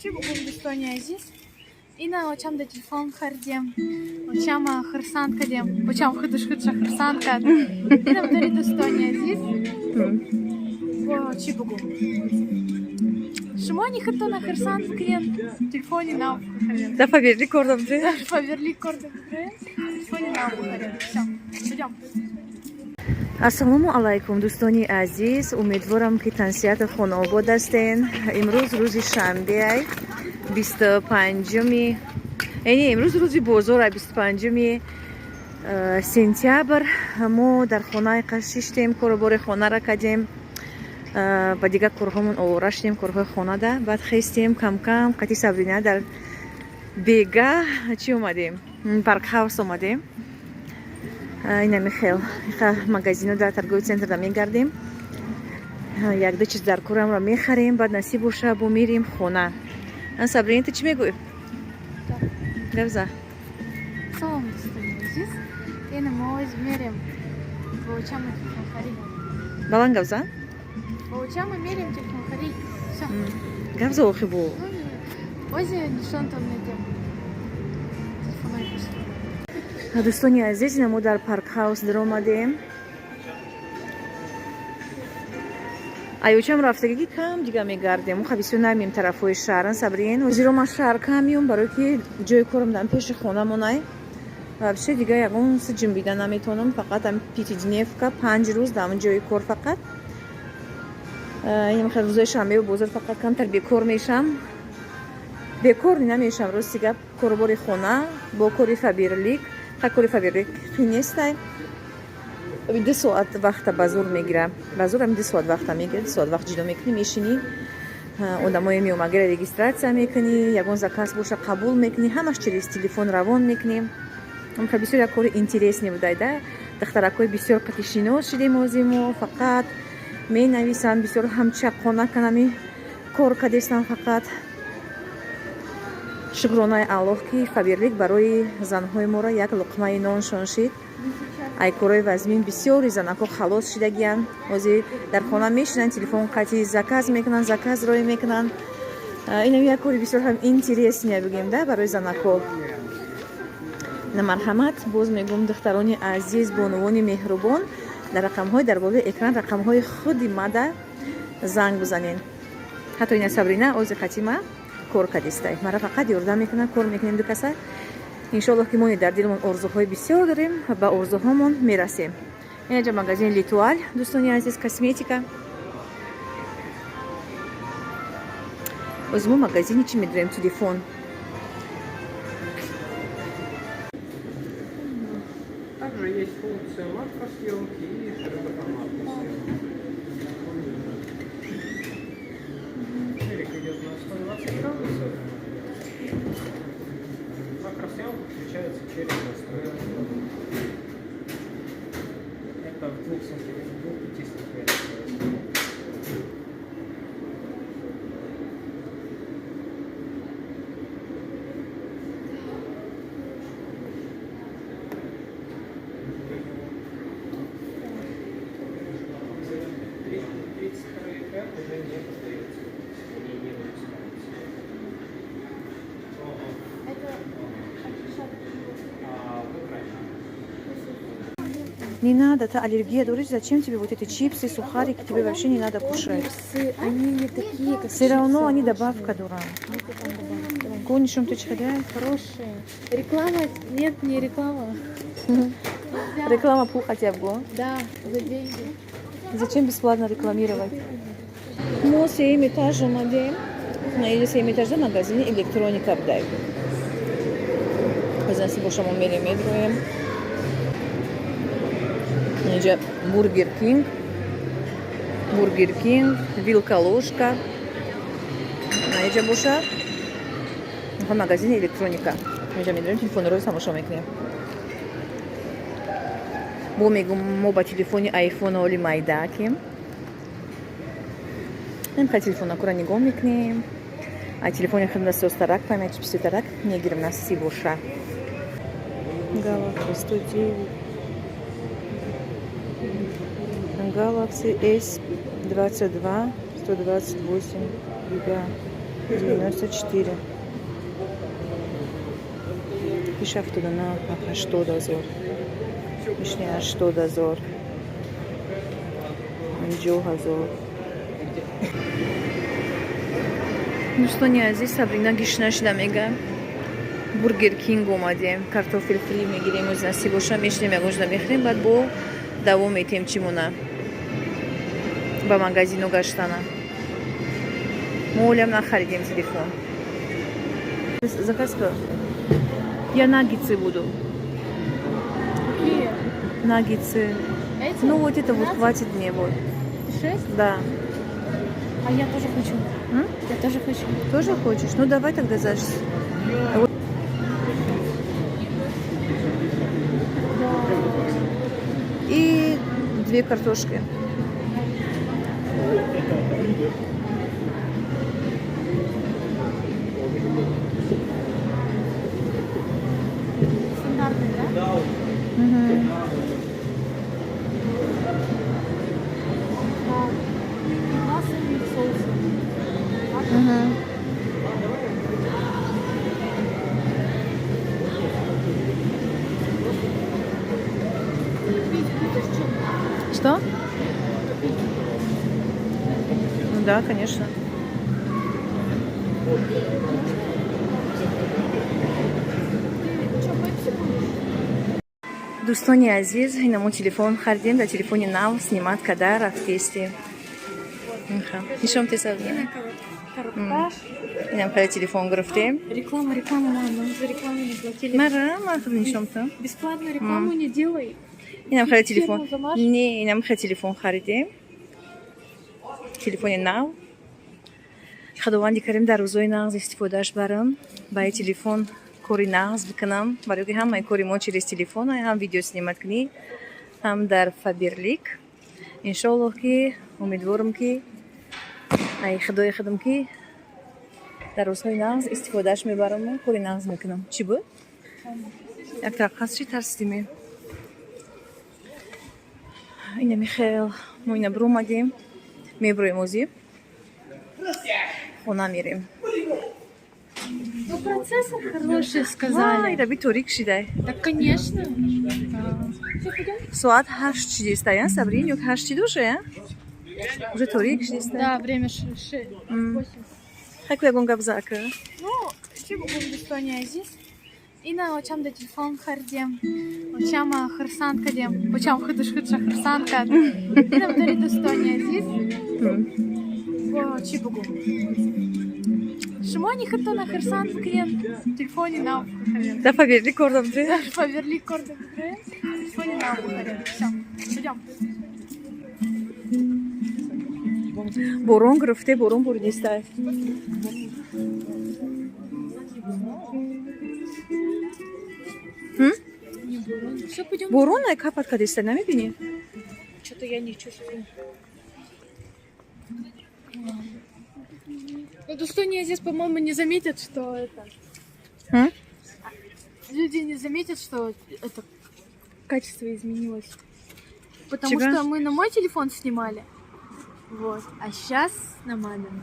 Чӣ бугум, дӯстони азиз? Ина очам да телефон харидем. Очама хурсанд кардем. Очам худаш худша хурсанд кард. Инам дари, дӯстони азиз. Бо чӣ бугум? Шумо нихатона хурсанд бикунед, телефони нав бихаред. Да Фаберлик корда буда. Дар Фаберлик корда бикунед, телефони нав бихаред. Всё, идём. Ассалому алайкум, дӯстони азиз. Умедворам, ки тансиҳату хонаобод ҳастен. Имрӯз рӯзи шанбеай, 25-уми, яъне имрӯз рӯзи бозорай, 25-уми сентябр. Мо дар хонаи шиштем, корубори хонара кардем, ба дигар корҳомон овора шудем, корҳои хонада. Баъд хестем, камкам қати Сабрина дар бега чӣ омадем, Паркхаус омадем. Инами хел магазино дар торговый центрда мегардем, якду чиз дар корамро мехарем, баъд насиб боша, бо мерем хона. Сабрина, ту чӣ мегӯӣ? Гавза. Салом, дӯстони азиз. Ина мо оз мерем бо очама телефон харид. Баланд гавза. Бо очама мерем телефон харид. Всё. Гавза охи бо. Ози нишонтон медем. Телефонои хушро. Дӯстони азиз, ина мо дар Паркхаус даромадем. Аёчам рафтагӣ, ки кам дига мегардем. Мо бисёр намем тарафҳои шаҳран, Сабрин. Зеро ман шаҳр кам меём, барое ки ҷои корам дар пеши хонамонай. Вообще дига ягон ҷимбида наметавонам, фақат ам пятидневка, 5 рӯз дар ҷои кор фақат. Инам хел рӯзои шанбеу бозор фақат камтар бекор мешам. Бекор намешам, рости гап, корубори хона бо кори Фаберлик. Ха, кори Фаберлик нестай, 2 соат вақта ба зур мегира, ба зур ам 2 соат вақта мегира. 2 соат вақт ҷудо мекунӣ, мешинӣ, одамои меомагира регистрация мекунӣ, ягон заказ боша, қабул мекунӣ, ҳамаш через телефон равон мекунӣ. Бисёр як кори интересный будай да. Духтаракҳои бисёр қати шинос шидем. Озимо фақат менависанд, бисёр ҳамчаққона канами кор кардестан. Фақат шукронаи Аллоҳ, ки Фаберлик барои занҳои моро як луқмаи ноншон шид. Ай корҳои вазмин бисёри занакҳо халос шидагиянд. Ҳозир дар хона мешинанд, телефон қатӣ заказ мекунанд, заказ роӣ мекунанд. Инам як кори бисёр ҳам интересный бигем да барои занакҳо. На, марҳамат, боз мегӯм, духтарони азиз, бонувони меҳрубон, дар рақамҳои дар болои экран, рақамҳои худи мада занг бизанен. Ҳатто ина Сабрина ози қатима кор кардистай, мара фақат ёрдам мекунад, кор мекунем ду каса. Иншоаллоҳ, ки мо дар дилмон орзуҳои бисёр дорем, ба орзуҳомон мерасем. Инаҷа магазини Литуаль, дӯстони азиз, косметика. Ози мо магазини чӣ медорем? Телефон. Также есть функция макросъемки и широкоформатной съемки. Ширик идет на 120 градусов. Макросъемка включается через настройки. Это в 2 сантиметрах, 2,5 сантиметрах. 32 экран уже не продается. Они не выпускаются. Это А в экране. Не надо, ты аллергия доришь, зачем тебе вот эти чипсы, сухарики, тебе вообще не надо кушать. Чипсы, они не такие, как Все равно чипсы они обычные. Добавка дура. Нет, там добавка. Давай. Конишем ты чхадай. Хорошие. Реклама? Нет, не реклама. Нельзя. Реклама пул хотя бы. Да, за деньги. Зачем бесплатно рекламировать? Мо сеюм этаж омадем. Или сеюм этажда магазини электроника будай. Насиб боша, мо мерем, медроем. Инҷа Бургер Кинг. Бургер Кинг, вилка, ложка. Инҷа боша магазини электроника. Инҷа медроем, телефонро тамошо мекунем. Бо мегум, мо ба телефони айфон оли майдакем. Намехай телефонакура нигоҳ мекунем. Ай телефони худна состарак, память писитарак мегирем, насиб боша. Galaxy 109. Galaxy S22, 128 гига. 94. Иш 79, 80 000. Ишни 80 000. 50 000. Дӯстони азиз, Сабрина гишна шуда мега. Бургер Кинг омадем, картофель фри мегирем, оз насиб боша мешинем, ягонҷода мехӯрем, баъд бо давом метем чӣ мона ба магазину гаштана. Мо олям нахаридем телефон. Заказ. Я наггетсы буду. Какие? Наггетсы. Эти? Ну вот это вот 12? хватит мне вот. Шесть? Да. А я тоже хочу. М? Я тоже хочу. Тоже хочешь? Ну давай тогда за. Вот. И две картошки. Стандартный, да? Мгм. Так. И два самих соуса. Мгм. Пить будешь что? Что? Ну да, конечно. Ты что, пепси будешь? Дӯстони азиз, инамо телефон харидем, дар телефони нав снимать када рафтестем. Нишон теса. Коробкаш. Инам хеле телефон гирифтем. Реклама, реклама, мама, нам за рекламу не платили. Мара, ман худ нишон там. Бесплатную рекламу не делай. Инам хеле телефон. Фирму замажь. Не, инам хеле телефон харидем. Телефони нав. Худованди карим дар рӯзои нағз истифодааш барам. Ба ин телефон кори нағз бикунам. Барои ки ҳамаи кори мо через телефон, ҳам видео снимать кунӣ, ҳам дар Фаберлик. Иншоаллоҳ ки умедворам ки ай худои худам ки дар рӯзҳои нағз истифодааш мебараму кори нағз мекунам. Чӣ буд? Як тараф қас чӣ тарсидиме? Ина михел, мо ина биромадем. Меброем озӣ. Хона мерем. Ну, процессор хороший, Вай, сказали. Раби торик шидай. Да, конечно. Все, пойдем? Соат 8 чидеста, я, Сабрин, ё 8 чидуше, я? Уже торик шидеста. Да, время 8. Хаку ягон гап зака. Ну, чӣ бугум, дӯстони азиз? Ина очам да телефон хардем. Очама хурсанд кадем. Очам худуш худша хурсанд кад. Инам дари дӯстони азиз. Бо чӣ бугум? Шумо нихатона хурсанд бикунен, телефони нав бихарем. Да Фаберлик кордам ты. Фаберлик корда бихарем, телефони нав бихарем. Всё, пойдем. Борон гирифте, борон буридиста. М? Все, пойдем. Борон ай капат кадиста, намебини? Что-то я не чувствую. Ну, дӯстони здесь, по-моему, не заметят, что это... М? Люди не заметят, что это качество изменилось. Потому Чего? что мы на мой телефон снимали. Вот. А сейчас на мамин.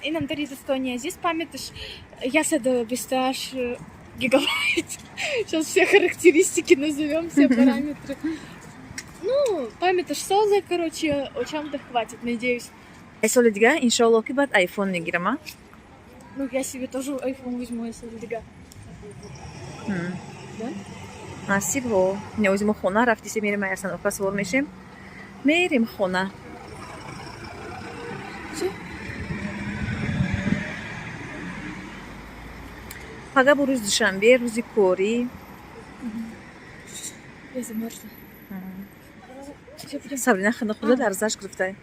И нам дарит дӯстони азиз, памяташ, я сада бисташ гигабайт. Сейчас все характеристики назовем, все параметры. Ну, памяташ соза, короче, очам-то хватит, надеюсь. Ай соли дига, иншоаллоҳ ки баъд айфон мегирам, а? Ну, я себе тоже iPhone возьму, если дига. Да? Насиб ҳо. Неози мо хона рафтисе мерем, ай остановка савор мешем. Мерем хона. Всё? Пага бо рӯзи душанбе, рӯзи корӣ. Я замерзла. Всё, пойдем. Сабрина ханда худа ларзаш гирифта.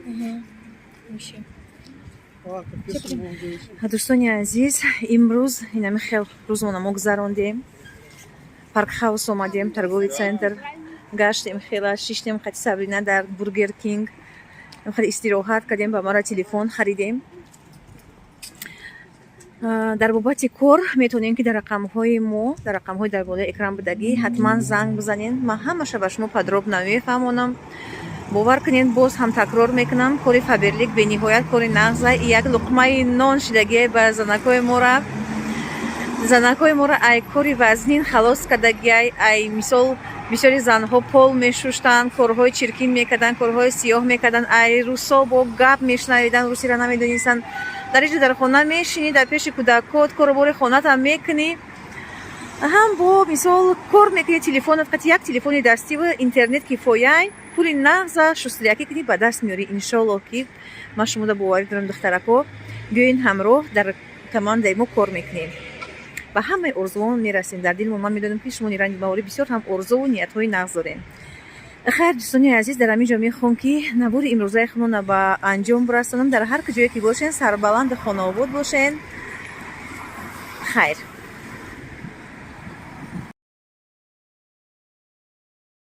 Ага. Вообще. Дӯстони азиз, имрӯз инами хел рӯзмона мо гузарондем. Парк Хаус омадем, торговый центр гаштем, хела шиштем қати Сабрина дар Бургер Кинг, хеле истироҳат кардем, ба мара телефон харидем. Дар бобати кор метавонем ки дар рақамҳои мо, дар рақамҳои дар болои экран будагӣ, ҳатман занг бизанен. Ман ҳамаша ба шумо подробно мефаҳмонам. Бовар кунед, боз ҳам такрор мекунам, кори Фаберлик бениҳоят кори нағза, як луқмаи нон шидагие ба занакҳои мора. Занакҳои моро ай кори вазнин халос кардагиай. Ай мисол, бисёри занҳо пол мешуштанд, корҳои чиркин мекарданд, корҳои сиёҳ мекарданд, ай русо бо гап мешунавиданд, русиро намедонистанд. Дар иҷо дар хона мешинӣ, дар пеши кӯдакот корубори хонатам мекунӣ, ҳам бо мисол кор мекунӣ. Телефонат қати, як телефони дастиву интернет кифояй, пули нағза шустлякӣ кунӣ, ба даст меорӣ. Иншоллоҳ, ки ман шумода боварӣ дорам. Духтарако, биёин, ҳамроҳ дар командаи мо кор мекунем, ба ҳамаи орзуон мерасем. Дар дилмон ман медонам, ки шумо ниранги маворӣ бисёр ҳам орзуву ниятҳои нағз дорем. Хайр, дӯстони азиз, дар ҳамин ҷо мехоҳам, ки навори имрӯзаи худмона ба анҷом бирасонам. Дар ҳар куҷое ки бошен, сарбаланду хонаобод бошен. Хайр.